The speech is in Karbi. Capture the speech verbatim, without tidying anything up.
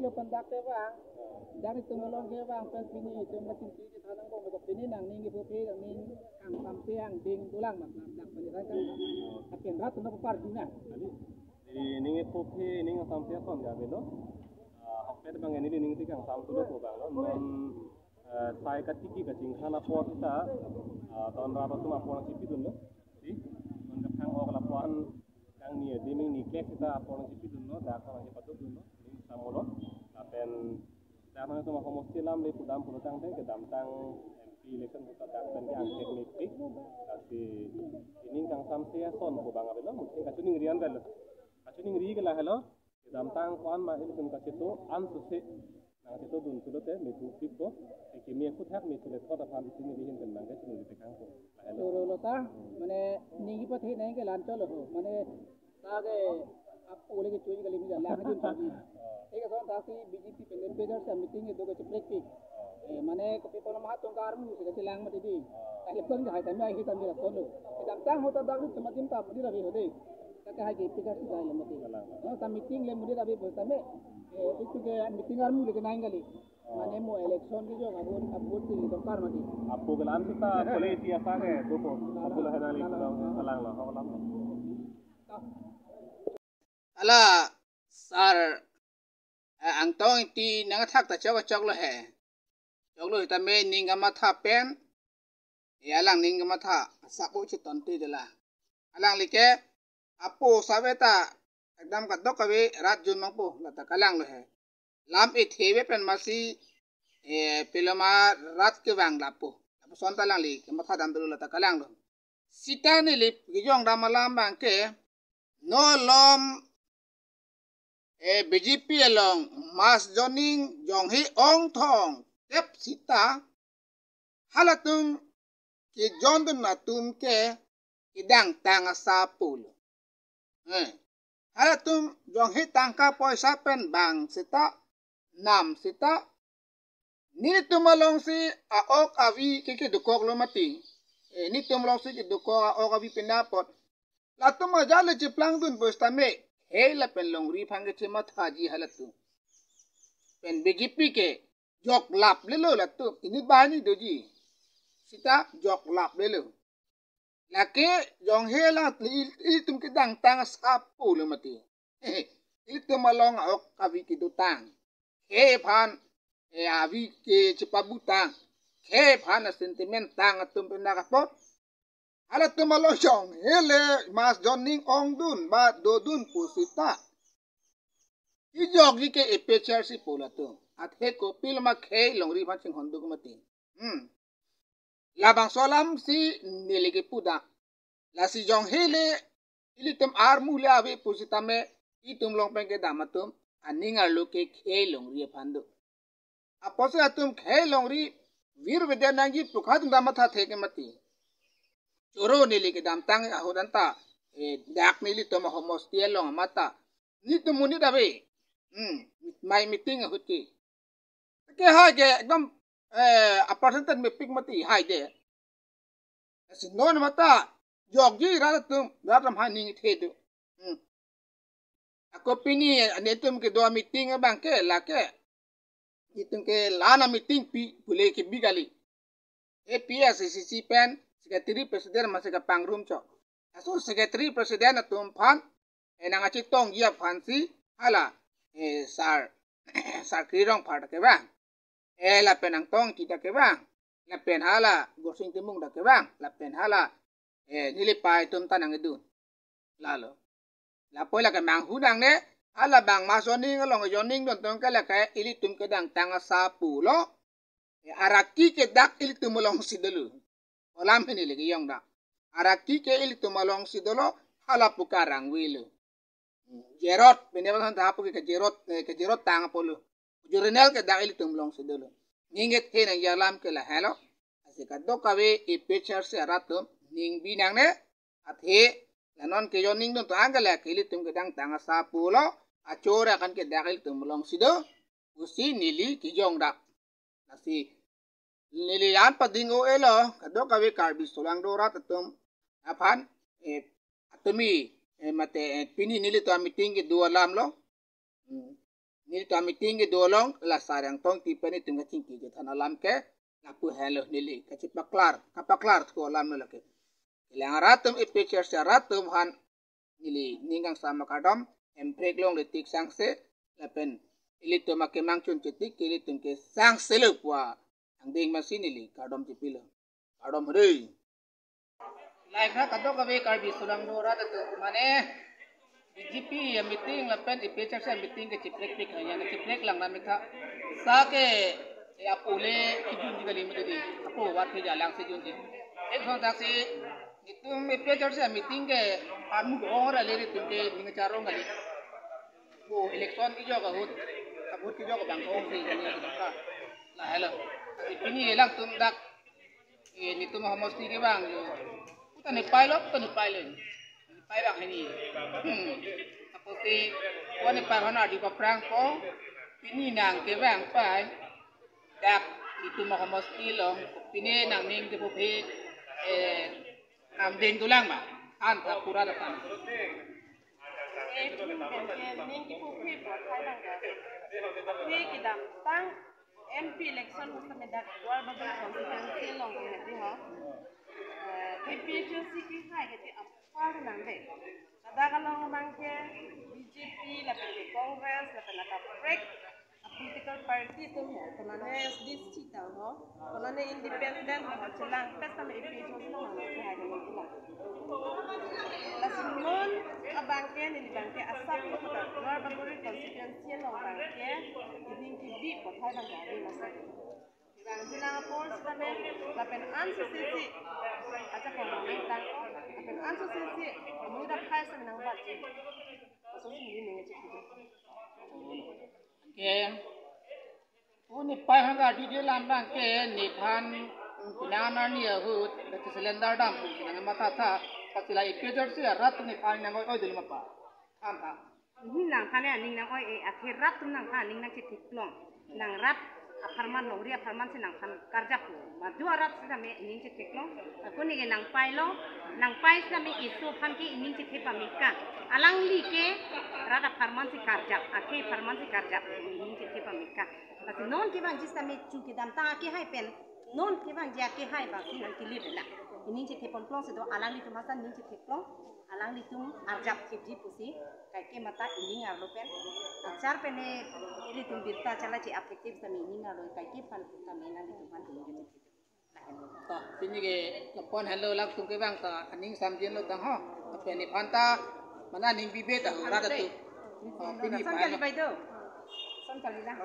Pendak ke bang, dari tumulong ke bang, pen pini itum na tingki di tanang bong, betul pini nangning ibu pi nangning kangsamse angdeng dolang mak lam dak pini kan kan. Tapi rat na par juna. Jadi, di ning ibu pi ning kangsamse ason ke avelo. Ah, hokpet bang ini di ning ti kangsam tu lo ko bang lo. Non, eh, sai katiki kachingkhan apor sita, ah, ton rat atum apor nangchipidun lo. Di, non kathang ok lapuan kangni adim ningklek sita apor nangchipidun lo, dak nangchepadukdun lo, ning samolo. Lapen dak nangtum ahomosti alam le pudam pulotangte kedamtang M P election puta dak pen ke angkek mepik. Lasi ining kangsamse ason ko bang avelo, mungkin kachiningri an avelo. Kachiningri ke lahelo, kedamtang ko-an ma ilitum kacheto an suse nangchetodun pulote mepikpo. Ekimi aku thak metu le thot aphan itum ilihin pen bang kachiningri tekang ko. Lahelo. Choro lo ta, mane ning ipathe nang ke lan cholo ho, mane ta ke apo le ke chui kali mi jalan hajun tadi. Eka son ta si B J P pen leader sa meeting itu ke ceplek pi. Eh, mane kopi pono mahat tongkar mu si kachelang mati di. Kali pun jahai tami ai tami la kono. Kedamtang ho ta dak ni tematin ta di rabi ho de. Kaka hai ke pika si jahai le mati. Alang. No ta meeting le mudi rabi bo tame. Eh, itu ke meeting armu le ke nang kali. Mane mo election ke jo abot abot ti tongkar mati. Apo ke lan sita kole ti asa ke dopo. Apo la henang li pulang alang lo, alang lo. Hala sar, eh, Angtong Ingti nangthak ta chok chok lo he. Chok lo he tame ning kamatha pen. Eh, alang ning kamatha asap o cheton ti dela. Alangli ke apo save ta ekdam kadokave rat jun mangpo, lata kalang lo he. Lam ethe ve pen masi, eh, piloma rat kevang lapu. Lapuson ta alangli kematha dam dolo, lata kalang lo. Sita neli kejong dam alam bang ke, no lom, eh, B J P along mass joining jonghe ong thong tep sita, halatum kejondun atum ke kedangtang asa pulo. Eh, halatum jonghe tangka poisa pen bang sita, nam sita, nelitum alongsi a-ok avi ke kedukok lo mati. Eh, nelitum alongsi kedukok a-ok avi pina apot. Latum ajat le cheplangdun pusitame, khei lapen longri aphan ke chemathaji halatum. Pen B J P ke jok lap lelo latum, ini banghini doji. Sita jok lap lelo. Lake jonghe la il-, ilitum kedangtang asa pulo mati. Ilitum along a-ok avi kedotang. Khei aphan, eh, avi ke chepabutang. Khei aphan a-sentiment tang atum pina apot. Halatum along jonghe le mass joining ongdun ba dodun pusita, kejokji ke A P H L C pulo latum. Athe kopilo ma khei longri aphan chinghon duk mati. Hmm. Labangso alam si neli kepu dak. Lasi jonghe le ilitum armu le ave pusitame itum along pen kedam atum aning arlo ke khei longri aphan do. Apotsi atum khei longri virvede nangji pu kadung dam matha thek mati. Choro neli kedamtang ahut anta, eh, dak nelitum ahomosti along amat ta, nelitum monit ave. Hmm, mai meeting ahut ke. Ke hai ke ekdam, eh, a-percentage mepik mati hai de. Lasi non amat ta jokji rat atum, rat ram hai ning the do. Hmm. Ako pini netum kedo a-meeting abang ke lake, itum ke la-an a-meeting pi pule kebi kali. A P S C C pen secretary president masi kapangrum chok. Laso secretary president atum aphan, eh, nangkachetongji aphansi hala, eh, sar, sar Kri Rongphar ta kevang. Eh, lapen Angtong Ingti ta kevang. Lapen hala Gorsing Timung ta kevang. Lapen hala, eh, neli pai atum ta nangkedun. Lalo. Lapu lake manghu nangne, halabang mass joining along joining dun tong ke lake ilitum kedangtang asa pulo. Eh, araki ke dak ilitum alongsi dolo. Olam hini lagi yong dak. Araki ke ilitum alongsi dolo, hala pu karang velo. Jerot, bene bang ta pu ke jerot, eh, ke jerot tang apotlo. Jorinel ke dak ilitum alongsi dolo. Ninget he nangji alam ke lahelo. Lasi kadokave A P H L C arat atum ning bi nangne, athe la non ke joining dun tong ke lake ilitum kedangtang asa pulo, achora kan ke dak ilitum alongsi do, pusi neli kejong dak. Lasi neli an pading o-elo, kadokave Karbi solangdo rat atum aphan, eh, atumi, eh, mate, eh, pini nelitum a-meeting kedo alam lo. Hmm. Nelitum meeting kedo along la Sar Angtong Engti pen itum kachingki chethan alam ke lapu henlo, neli kachepaklar, kapaklar thu alam lo lake. Kelang arat atum, A P H L C arat atum aphan neli ning kangsam akardom, Hemprek longle tik sangse, lapen ilitum akemang chunche tik ke ilitum ke sangse lo pu angdeng masi neli kardom chepilo. Kardom hre. Lahai kadokave Karbi Anglong arat atum mane B J P ameeting lapen A P H L C ameeting ke chiprek pik hanya chiprek lang na mitha. Sa ke, eh, apo le kijunji kali mati di. Apo wat ke jalang si junji. Ek son tak si itum A P H L C ameeting ke armu ong ra le ri tum ke ning charong kali. Apo election kejok ahut, ahut kejok abang ong si kali ka. Lahelo. Pini latum dak, eh, netum ahomosti kevang yo. Uta nepai lo, uta nepai lo. Nepai abang hini. Hmm. Apotsi, ko nepai hona di paprang ko. Pini nangkevang pai. Dak netum ahomosti along. Pini nangning di pupi, eh, angdeng dolang ma. An ta pura dapan. Eh, pini pen ke ning kipu phi po thai lang ka. Phi kedamtang M P election mo same dak Duarbagori constituency along ke hedi ho. Eh, A P H L C kehai ke ti apar nang de. Ladak along abang ke B J P lapen ke Congress lapen lata prek political party atum ho, konane S D C ta ho, konane independent ho, chelang pes tame A P H L C along kehai kehai chelang. Lasi non abang ke neli abang ke asap lo kota Duarbagori constituency along abang ke ining kebi po thai abang ke abi masuk. Bang chelang apor sitame lapen an sisi si acha ko nang tang ko lapen an sisi si amuda phai sang nang bat ji. Aso si ni ni cik. Ke, o nepai hangga didi alam abang ke nephan pinang arni ahut, beti cylinder dam, pinang matha tha, pasi la A P H L C arat nephan nang oi oi dulu ma pa. Kam pa. Hmm, nangphan ya ning nang oi, eh, akhir rat tum nangphan ning nangchetheklong. Nang rat apharman longri apharman si nangphan karjap po. Madu arat sitame ning chetheklong. Ako neke nangpai lo, nangpai sitame iso aphan ke ning chethe pamika. Alangli ke rat apharman si karjap, akhei apharman si karjap, ning chethe pamika. Lasi non kevangji sitame chu kedamtang akehai pen, non kevangji akehai abang si nangkele dela. Ning chethe ponplong si do alanglitum aphan ning chetheklong, alanglitum arjap thipji pusi, kaike mata ining arlo pen, achar pen e, ilitum birta chala che-ap thip sitame ining arlo kaike aphan tame nanglitum aphan ning chethe. To, pini ke kapon henlo latum kevang ta aning samjin lo tang ho. Apen nephan ta mana ning bibe ta rat atum. To, pini Son pai kali lo. Bai do. Son kali lang.